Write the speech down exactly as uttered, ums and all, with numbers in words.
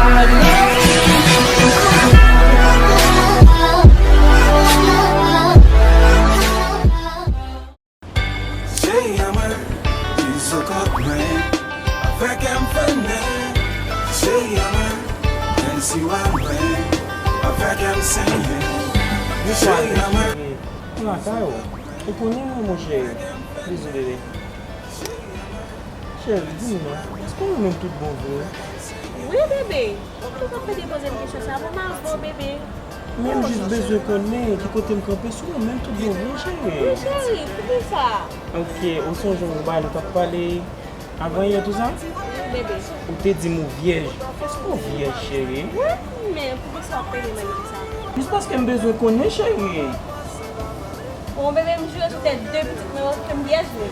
Cheri an mwen, li sou kont mwen, avè kè m fennen. Cheri an mwen, menm si w a mwen, avè kè m senyen. Cheri an mwen. Ou lakay ou. Ou konnen mwen, monchè. Bizou, bebe. Cheri, di m non, èske w renmen m tout bon vre? Wi, bebe. Ou poko ap mete poze m kesyon sa a, bon, m avè w, bebe. Men m jis bezwen konnen ki kote m kanpe, si w renmen m tout bon vre, cheri. Wi, cheri, poukisa? Ok, ou sonje yon bagay nou t ap pale avan yè tou sa? Wi, bebe. Ou te di m ou vyèj. Èske w vyèj, cheri? Wi, men poukisa w ap pede m konsa? Jis paske m bezwen konnen, cheri. Bon, bebe, m jire sou tèt de pitit mwen yo ke m vyèj, wi.